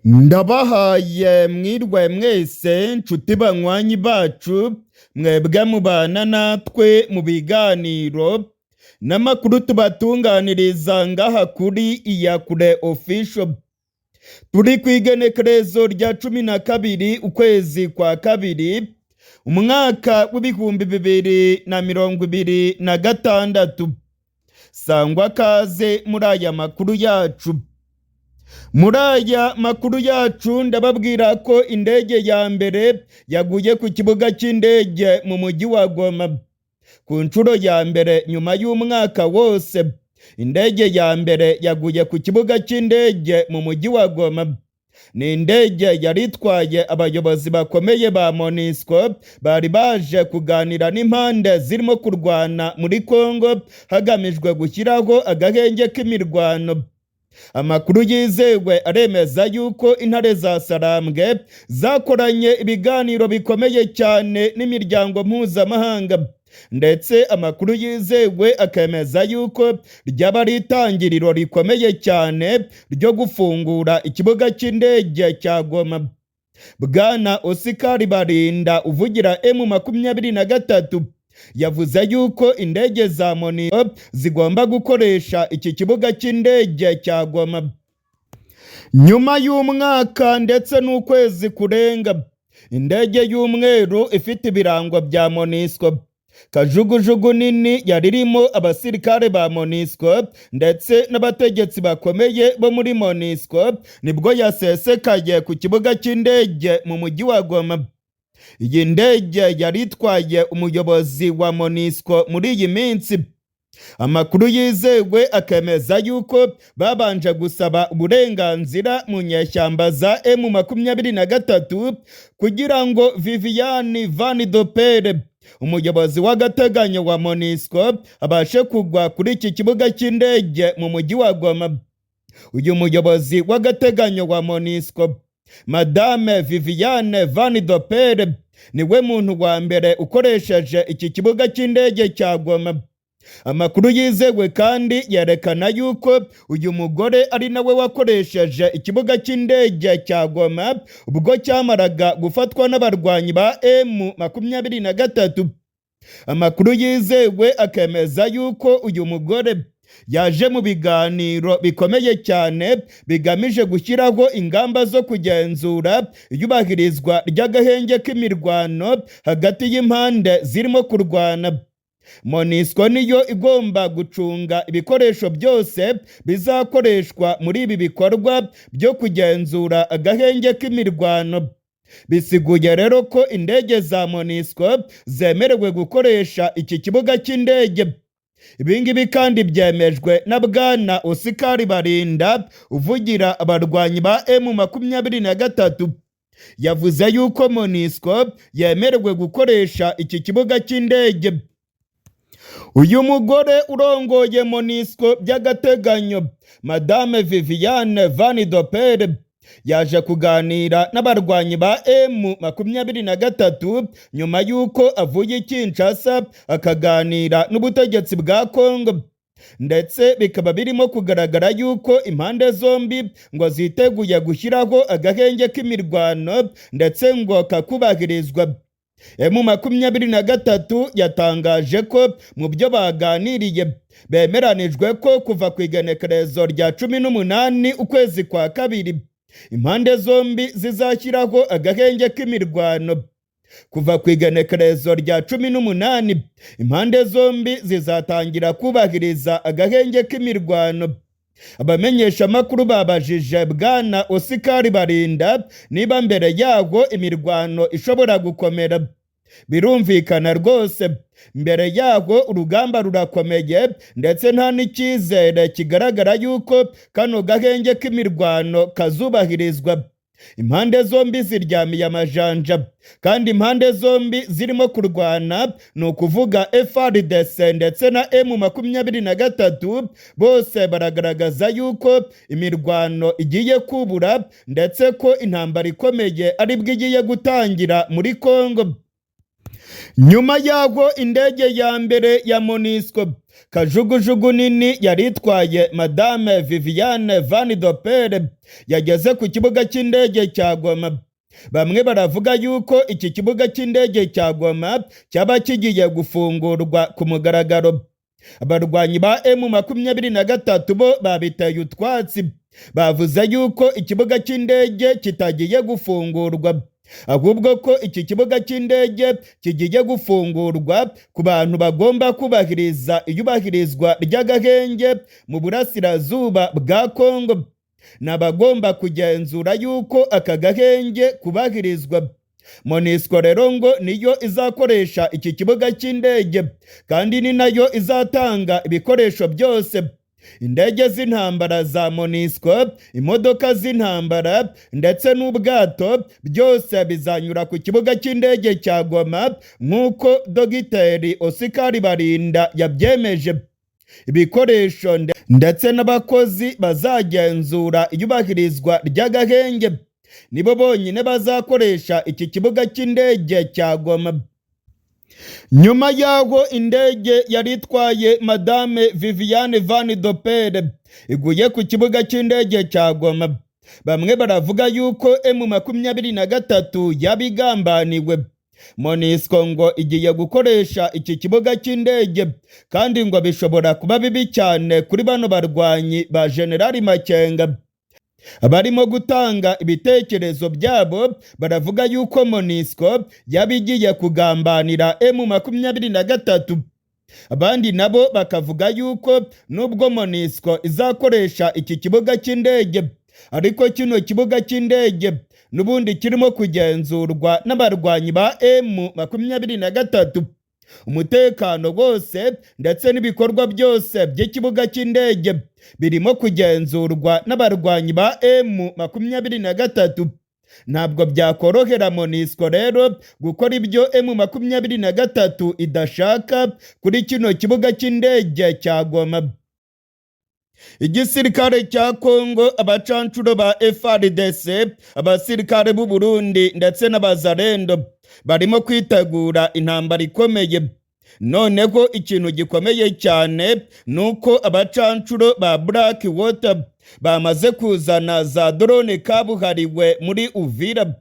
Ndabahaye mwirwe mwese nshuti banywanyi bacu, mwebwe mubana natwe mu biganiro n'amakuru tubatunganiriza ngaha kuri Iyakure Official. Turi ku igenekerezo rya 12 ukwezi kwa kabiri, umwaka w'2026. Sangwa kaze muri aya makuru yacu. Muri aya makuru yacu ndababwira ko indege ya mbere yaguye ku kibuga cy'indege mu mujyi wa Goma. Ku nshuro ya mbere nyuma y'umwaka wose, indege ya mbere yaguye ku kibuga cy'indege mu mujyi wa Goma. Ni indege yari itwaye abayobozi bakomeye ba MONUSCO bari baje kuganira n'impande zirimo kurwana muri Congo hagamijwe gushyiraho agahenge k'imirwano. Amakuru yizewe aremeza yuko intare za Sarambwe zakoranye ibiganiro bikomeye cyane n'imiryango mpuzamahanga, ndetse amakuru yizewe akemeza yuko ryaba ari itangiriro rikomeye cyane ryo gufungura ikibuga cy'indege cya Goma. Bwana Oscar Barinda uvugira M23 yavuze yuko indege za MONUSCO zigomba gukoresha iki kibuga cy'indege cya Goma. Nyuma y'umwaka ndetse n'ukwezi kurenga, indege y'umweru ifite ibirango bya MONUSCO, kajugujugu nini yari irimo abasirikare ba MONUSCO ndetse n'abategetsi bakomeye bo muri MONUSCO, nibwo yasesekaye ku kibuga cy'indege mu mujyi wa Goma. Iyi ndege yari itwaye umuyobozi wa MONUSCO muri iyi minsi. Amakuru yizewe akemeza yuko babanje gusaba uburenganzira mu nyeshyamba za M23 kugira ngo Viviane Van Dopere, umuyobozi w'agateganyo wa MONUSCO, abashe kugwa kuri iki kibuga cy'indege mu mujyi wa Goma. Uyu muyobozi w'agateganyo wa MONUSCO, Madame Viviane Van Dopere, niwe muntu wa mbere ukoresheje iki kibuga cy'indege cya Goma. Amakuru yizewe kandi yerekana yuko uyu mugore ari nawe wakoresheje ikibuga cy'indege cya Goma ubwo cyamaraga gufatwa n'abarwanyi ba M23. Amakuru yizewe akemeza yuko uyu mugore yaje mu biganiro bikomeye cyane bigamije gushyiraho ingamba zo kugenzura iyubahirizwa ry'agahenge k'imirwano hagati y'impande zirimo kurwana. MONUSCO niyo igomba gucunga ibikoresho byose bizakoreshwa muri ibi bikorwa byo kugenzura agahenge k'imirwano. Bisiguye rero ko indege za MONUSCO zemerewe gukoresha iki kibuga cy'indege. Ibi ngibi kandi byemejwe na Bwana Oscar Barinda uvugira abarwanyi ba M23. Yavuze yuko MONUSCO yemerewe gukoresha iki kibuga cy'indege. Uyu mugore urongoye MONUSCO by'agateganyo, Madame Viviane Van Dopere, yaje kuganira n'abarwanyi ba M23 nyuma y'uko avuye i Kinshasa akaganira n'ubutegetsi bwa Congo, ndetse bikaba birimo kugaragara yuko impande zombi ngo ziteguye gushyiraho agahenge k'imirwano ndetse ngo kakubahirizwa. M23 yatangaje ko mu byo baganiriye bemeranijwe ko kuva ku igenekerezo rya 18 ukwezi kwa kabiri impande zombi zizashyiraho agahenge k'imirwano. Kuva ku igenekerezo rya 18 impande zombi zizatangira kubahiriza agahenge k'imirwano. Abamenyeshamakuru babajije Bwana Oscar Barinda niba mbere yaho imirwano ishobora gukomera. Birumvikana rwose, mbere yaho urugamba rurakomeye, ndetse nta n'icyizere kigaragara yuko kano gahenge k'imirwano kazubahirizwa. Impande zombi ziryamiye amajanja, kandi impande zombi zirimo kurwana, ni ukuvuga FARDC ndetse na M23, bose baragaragaza yuko imirwano igiye kubura ndetse ko intambara ikomeye aribwo igiye gutangira muri Congo. Nyuma y'aho indege ya mbere ya MONUSCO, kajugujugu nini yari itwaye Madame Viviane Van Dopere, yageze ku kibuga cy'indege cya Goma, bamwe baravuga yuko iki kibuga cy'indege cya Goma cyaba kigiye gufungurwa ku mugaragaro. Abarwanyi ba M23 bo babiteye utwatsi, bavuze yuko ikibuga cy'indege kitagiye gufungurwa, ahubwo ko iki kibuga cy'indege kigiye gufungurwa ku bantu bagomba kubahiriza iyubahirizwa ry'agahenge mu burasirazuba bwa Kongo, n'abagomba kugenzura yuko aka gahenge kubahirizwa. MONUSCO rero ngo niyo izakoresha iki kibuga cy'indege, kandi ni nayo izatanga ibikoresho byose: indege z'intambara za MONUSCO, imodoka z'intambara ndetse n'ubwato, byose bizanyura ku kibuga cy'indege cya Goma, nk'uko Dogiteri Oscar Barinda yabyemeje. Ibikoresho ndetse n'abakozi bazagenzura iyubahirizwa ry'agahenge nibo bonyine bazakoresha iki kibuga cy'indege cya Goma. Nyuma y'aho indege yari itwaye Madame Viviane Van Dopere iguye ku kibuga cy'indege cya Goma, bamwe baravuga yuko M23 yabigambaniwe. MONUSCO ngo igiye gukoresha iki kibuga cy'indege, kandi ngo bishobora kuba bibi cyane kuri bano barwanyi ba Generali Makenga. Abarimo gutanga ibitekerezo byabo baravuga yuko MONUSCO yaba igiye kugambanira M23. Abandi nabo bakavuga yuko nubwo MONUSCO izakoresha iki kibuga cy'indege, ariko kino kibuga cy'indege n'ubundi kirimo kugenzurwa n'abarwanyi ba M23. Umutekano wose ndetse n'ibikorwa byose by'ikibuga cy'indege birimo kugenzurwa n'abarwanyi ba M23. Ntabwo byakorohera MONUSCO rero gukora ibyo M23 idashaka kuri kino kibuga cy'indege cya Goma. Igisirikare cya Kongo, abacancuro ba FARDC, abasirikare b'u Burundi ndetse n'abazarendo barimo kwitegura intambara ikomeye. Noneho ikintu gikomeye cyane nuko abacancuro ba Black Water bamaze kuzana za drone kabuhariwe muri Uvira.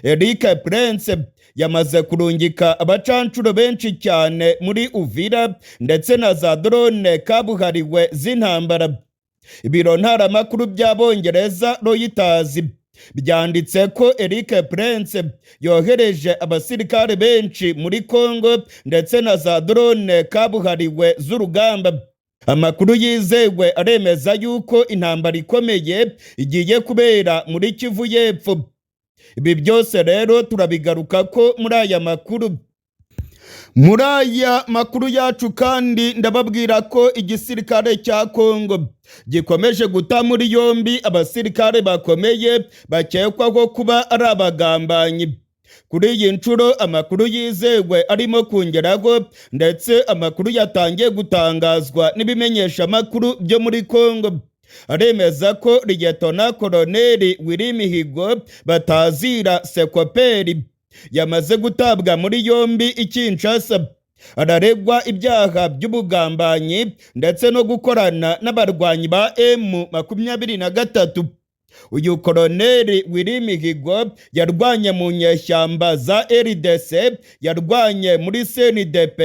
Eric Prince yamaze kurungika abacancuro benshi cyane muri Uvira ndetse na za drone kabuhariwe z'intambara. Ibiro ntaramakuru by'Abongereza Reuters byanditse ko Eric Prince yohereje abasirikare benshi muri Congo ndetse na za drone kabuhariwe z'urugamba. Amakuru yizewe aremeza yuko intambara ikomeye igiye kubera muri Kivu y'Epfo. Ibi byose rero turabigaruka ko muri aya makuru. Muri aya makuru yacu kandi ndababwira ko igisirikare cya Kongo gikomeje guta muri yombi abasirikare bakomeye bakekwaho kuba ari abagambanyi. Kuri iyi nshuro amakuru yizewe arimo kongeraho, ndetse amakuru yatangiye gutangazwa n'ibimenyeshamakuru byo muri Kongo, aremeza ko Liyetona Koloneli Willy Mihigo batazira Sekoperi yamaze gutabwa muri yombi i Kinshasa. Araregwa ibyaha by'ubugambanyi ndetse no gukorana n'abarwanyi ba M23. Uyu Koloneli Willy Mihigo yarwanye mu nyeshyamba za RDC, yarwanye muri CNDP,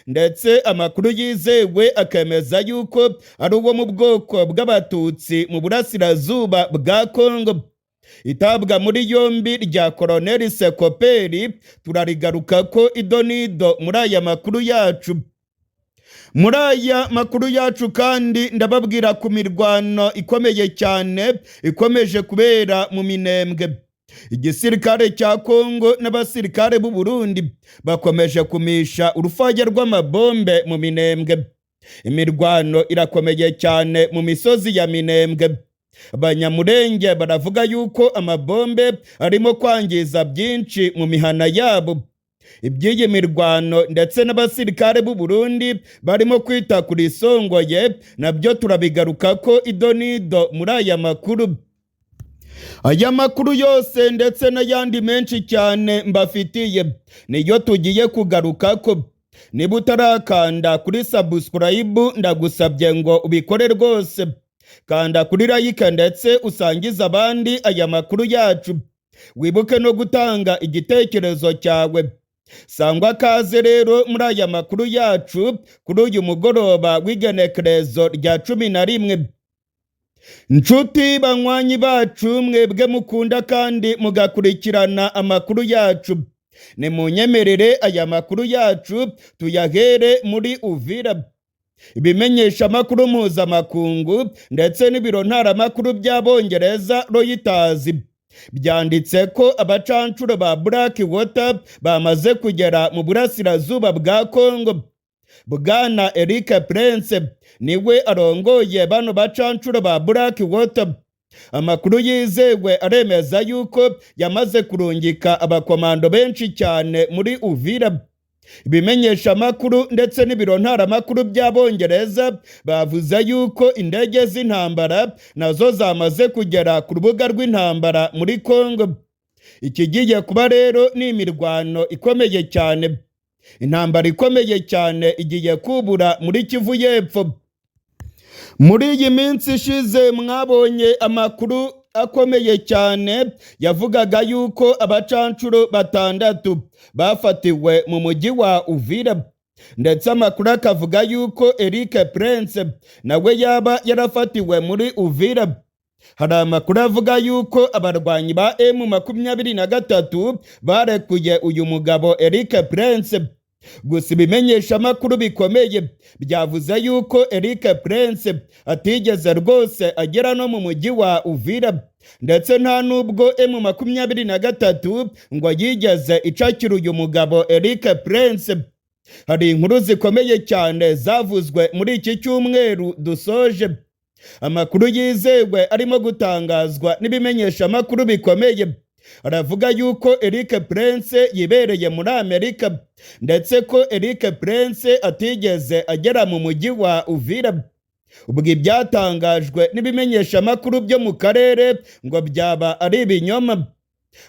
ndetse amakuru yizewe akemeza yuko ari uwo mu bwoko bw'Abatutsi mu burasirazuba bwa Kongo. Itabwa muri yombi rya Koloneli Sekoperi turarigaruka ko idonido muri aya makuru yacu. Muri aya makuru yacu kandi ndababwira ku mirwano ikomeye cyane ikomeje kubera mu Minembwe. Igisirikare cya Kongo n'abasirikare b'u Burundi bakomeje kumisha urufaya rw'amabombe mu Minembwe. Imirwano irakomeye cyane mu misozi ya Minembwe. Abanyamurenge baravuga yuko amabombe arimo kwangiza byinshi mu mihana yabo. Iby'iyi mirwano ndetse n'abasirikare b'u Burundi barimo kwita kuri isongoye nabyo turabigaruka ko idonido muri aya makuru. Aya makuru yose ndetse n'ayandi menshi cyane mbafitiye niyo tugiye kugarukako. Niba utarakanda kuri subscribe, ndagusabye ngo ubikore rwose. Kanda kuri like ndetse usangize abandi aya makuru yacu. Wibuke no gutanga igitekerezo cyawe. Sangwa kaze rero muri aya makuru yacu kuri uyu mugoroba w'igenekerezo rya 11. Nshuti banywanyi bacu, mwebwe mukunda kandi mugakurikirana amakuru yacu, nimunyemerere aya makuru yacu tuyahere muri Uvira. Ibimenyesha amakuru mpuzamakungu ndetse n'ibiro ntaramakuru by'Abongereza Reuters byanditse ko abacancuro ba Black Water bamaze kugera mu burasirazuba bwa Congo. Bwana Eric Prince niwe arongoye bano bacancuro ba Black Water. Amakuru yizewe aremeza yuko yamaze kurungika abakomando benshi cyane muri Uvira. Ibimenyesha amakuru ndetse n'ibiro ntaramakuru by'Abongereza bavuze yuko indege z'intambara nazo zamaze kugera ku rubuga rw'intambara muri Congo. Ikigiye kuba rero ni imirwano ikomeye cyane. Intambara ikomeye cyane igiye kubura muri Kivu y'Epfo. Muri iyi minsi ishize mwabonye amakuru akomeye cyane yavugaga yuko abacancuro batandatu bafatiwe mu mujyi wa Uvira, ndetse amakuru akavuga yuko Eric Prince nawe yaba yarafatiwe muri Uvira. Hari amakuru avuga yuko abarwanyi ba M23 barekuye uyu mugabo Eric Prince. Gusa ibimenyesha amakuru bikomeye byavuze yuko Eric Prince atigeze rwose agera no mu mujyi wa Uvira, ndetse nta nubwo M23 ngo yigeze icakira uyu mugabo Eric Prince. Hari inkuru zikomeye cyane zavuzwe muri iki cyumweru dusoje. Amakuru yizewe arimo gutangazwa n'ibimenyesha amakuru bikomeye aravuga yuko Eric Prince yibereye muri Amerika, ndetse ko Eric Prince atigeze agera mu mujyi wa Uvira. Ubwo ibyatangajwe n'ibimenyesha amakuru byo mu karere ngo byaba ari ibinyoma.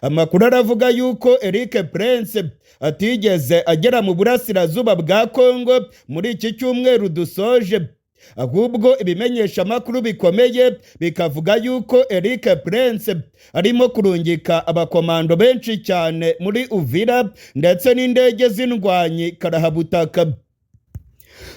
Amakuru aravuga yuko Eric Prince atigeze agera mu burasirazuba bwa Congo muri iki cyumweru dusoje. Ahubwo ibimenyesha amakuru bikomeye bikavuga yuko Eric Prince arimo kurungika abakomando benshi cyane muri Uvira ndetse n'indege z'indwanyi karahabutaka.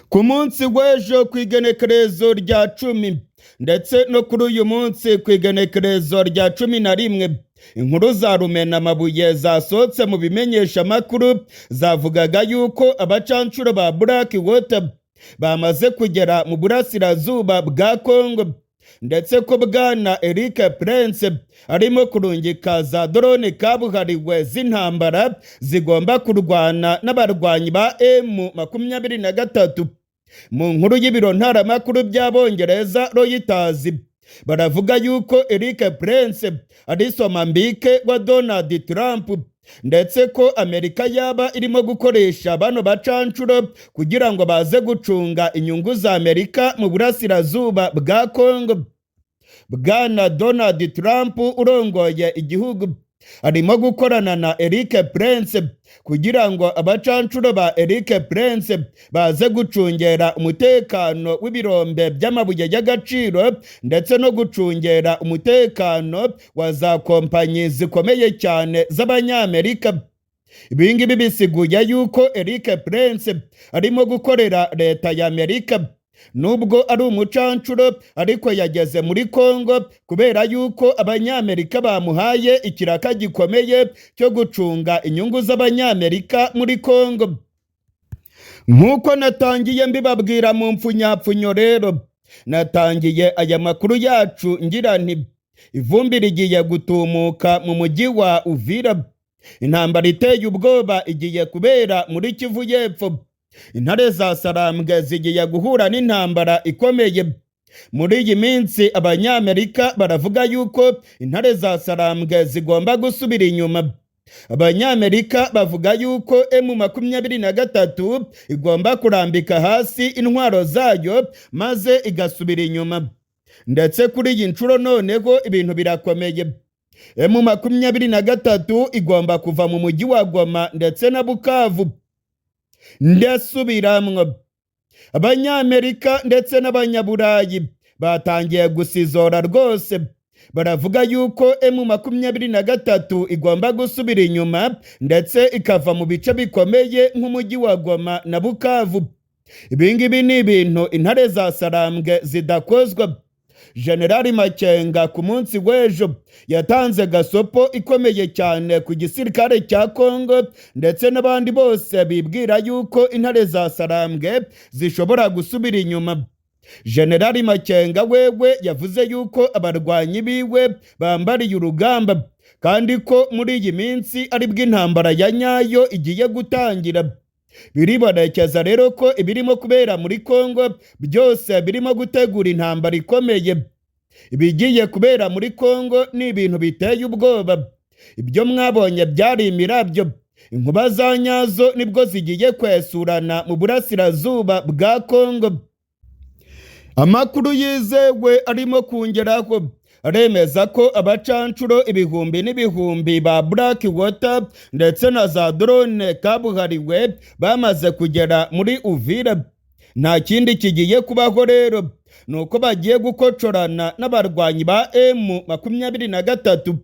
Ku munsi w'ejo ku igenekerezo rya 10 ndetse no kuri uyu munsi ku igenekerezo rya 11, inkuru za rumena amabuye zasohotse mu bimenyesha amakuru zavugaga yuko abacancuro ba Black Water bamaze kugera mu burasirazuba bwa Congo, ndetse ko bwana Eric Prince arimo kurungika za drone kabuhariwe z'intambara zigomba kurwana n'abarwanyi ba M23. Mu nkuru y'ibiro ntaramakuru by'Abongereza Reuters baravuga yuko Eric Prince ari somambike wa Donald Trump, ndetse ko Amerika yaba irimo gukoresha bano bacancuro kugira ngo baze gucunga inyungu za Amerika mu burasirazuba bwa Congo. Bwana Donald Trump urongoye igihugu arimo gukorana na Eric Prince kugira ngo abacancuro ba Eric Prince baze gucungera umutekano w'ibirombe by'amabuye y'agaciro ndetse no gucungera umutekano wa za kompanyi zikomeye cyane z'Abanyamerika. Ibi ngibi bisiguye yuko Eric Prince arimo gukorera leta ya Amerika. Nubwo ari umucancuro ariko yageze muri Congo kubera yuko Abanyamerika bamuhaye ikiraka gikomeye cyo gucunga inyungu z'Abanyamerika muri Congo. Nk'uko natangiye mbibabwira mu mpfunyapfunyo rero, natangiye aya makuru yacu ngira nti ivumbi rigiye gutumuka mu mujyi wa Uvira. Intambara iteye ubwoba igiye kubera muri Kivu y'Epfo. Intare za Sarambwe zigiye guhura n'intambara ikomeye. Muri iyi minsi Abanyamerika baravuga yuko intare za Sarambwe zigomba gusubira inyuma. Abanyamerika bavuga yuko M23 igomba kurambika hasi intwaro zayo maze igasubira inyuma. Ndetse kuri iyi nshuro noneho ibintu birakomeye. M23 igomba kuva mu mujyi wa Goma ndetse na Bukavu. Ndasubiramwo, Abanyamerika ndetse n'Abanyaburayi batangiye gusizora rwose, baravuga yuko M23 igomba gusubira inyuma ndetse ikava mu bice bikomeye nk'umujyi wa Goma na Bukavu. Ibingibi ni ibintu intare za Sarambwe zidakozwa. Generali Makenga ku munsi w'ejo yatanze gasopo ikomeye cyane ku gisirikare cya Kongo ndetse n'abandi bose bibwira yuko intare za Sarambwe zishobora gusubira inyuma. Generali Makenga wewe yavuze yuko abarwanyi biwe bambariye urugamba, kandi ko muri iyi minsi aribwo intambara ya nyayo igiye gutangira. Biribonekeza rero ko ibirimo kubera muri Kongo byose birimo gutegura intambara ikomeye. Ibigiye kubera muri Kongo ni ibintu biteye ubwoba. Ibyo mwabonye byari imirabyo, inkuba za nyazo nibwo zigiye kwesurana mu burasirazuba bwa Kongo. Amakuru yizewe arimo kungeraho aremeza ko abacancuro ibihumbi n'ibihumbi ba Black Water ndetse na za drone kabuhariwe bamaze kugera muri Uvira. Nta kindi kigiye kubaho rero, ni uko bagiye gukocorana n'abarwanyi ba M23.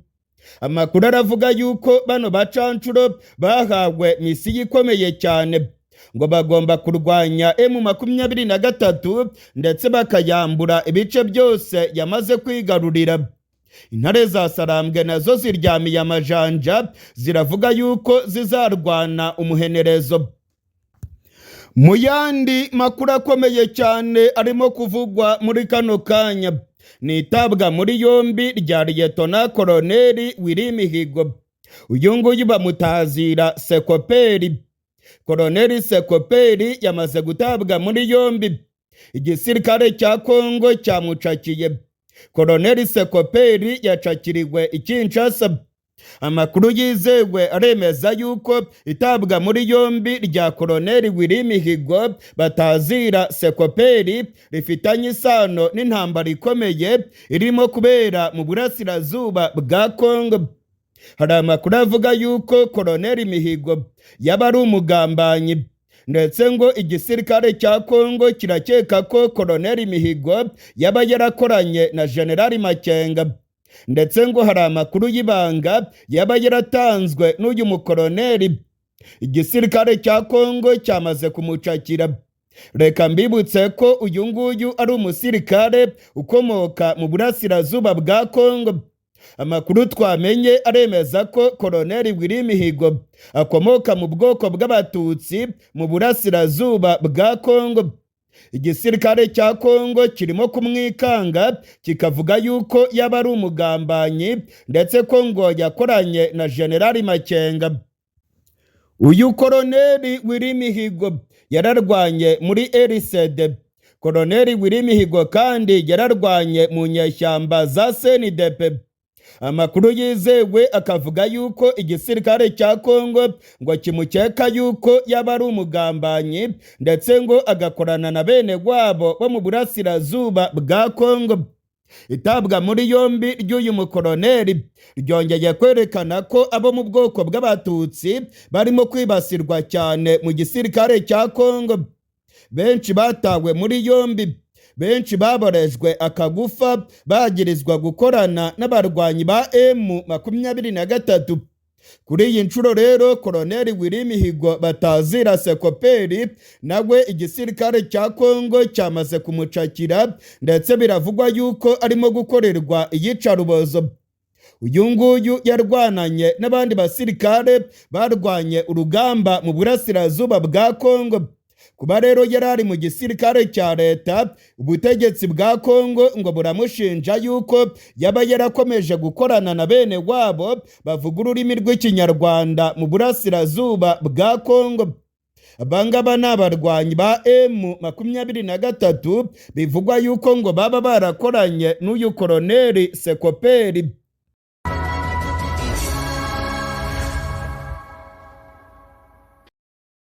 Amakuru aravuga yuko bano bacancuro bahawe misiyo ikomeye cyane, ngo bagomba kurwanya M23 ndetse bakayambura ibice byose yamaze kwigarurira. Intare za Sarambwe nazo ziryamiye amajanja, ziravuga yuko zizarwana umuhenerezo. Mu yandi makuru akomeye cyane arimo kuvugwa muri kano kanya ni itabwa muri yombi rya Liyetona Koloneli Willy Mihigo. Uyu nguyu bamutazira Sekoperi. Koloneli Sekoperi yamaze gutabwa muri yombi, igisirikare cya Kongo cyamucakiye. Koloneli Sekoperi yacakiriwe i Kinshasa. Amakuru yizewe aremeza yuko itabwa muri yombi rya Koloneli Willy Mihigo batazira Sekoperi rifitanye isano n'intambara ikomeye irimo kubera mu burasirazuba bwa Kongo. Hari amakuru avuga yuko Koloneli Mihigo yaba ari umugambanyi, ndetse ngo igisirikare cya Kongo kirakeka ko Koloneli Mihigo yaba yarakoranye na Generali Makenga, ndetse ngo hari amakuru y'ibanga yaba yaratanzwe n'uyu mukoloneli. Igisirikare cya Kongo cyamaze kumucakira. Reka mbibutse ko uyu nguyu ari umusirikare ukomoka mu burasirazuba bwa Kongo. Amakuru twamenye aremeza ko Koloneli Willy Mihigo akomoka mu bwoko bw'Abatutsi mu burasirazuba bwa Kongo. Igisirikare cya Kongo kirimo kumwikanga, kikavuga yuko yaba ari umugambanyi, ndetse ko ngo yakoranye na Generali Makenga. Uyu Koloneli Willy Mihigo yararwanye muri RCD. Koloneli Willy Mihigo kandi yararwanye mu nyeshyamba za CNDP. Amakuru yizewe akavuga yuko igisirikare cya Kongo ngo kimukeka yuko yaba ari umugambanyi, ndetse ngo agakorana na bene wabo bo mu burasirazuba bwa Kongo. Itabwa muri yombi ry'uyu mukoloneli ryongeye kwerekana ko abo mu bwoko bw'Abatutsi barimo kwibasirwa cyane mu gisirikare cya Kongo. Benshi batawe muri yombi, benshi baborejwe akagufa, bagirizwa gukorana n'abarwanyi ba M23. Kuri iyi nshuro rero Koloneli Willy Mihigo batazira Sekoperi nawe igisirikare cya Kongo cyamaze kumucakira, ndetse biravugwa yuko arimo gukorerwa iyicarubozo. Uyu nguyu yarwananye n'abandi basirikare barwanye urugamba mu burasirazuba bwa Kongo. Kuba rero yari ari mu gisirikare cya leta, ubutegetsi bwa Kongo ngo buramushinja yuko yaba yarakomeje gukorana na bene wabo bavuga ururimi rw'Ikinyarwanda mu burasirazuba bwa Kongo. Abangaba ni abarwanyi ba M23 bivugwa yuko ngo baba barakoranye n'uyu Koloneli Sekoperi.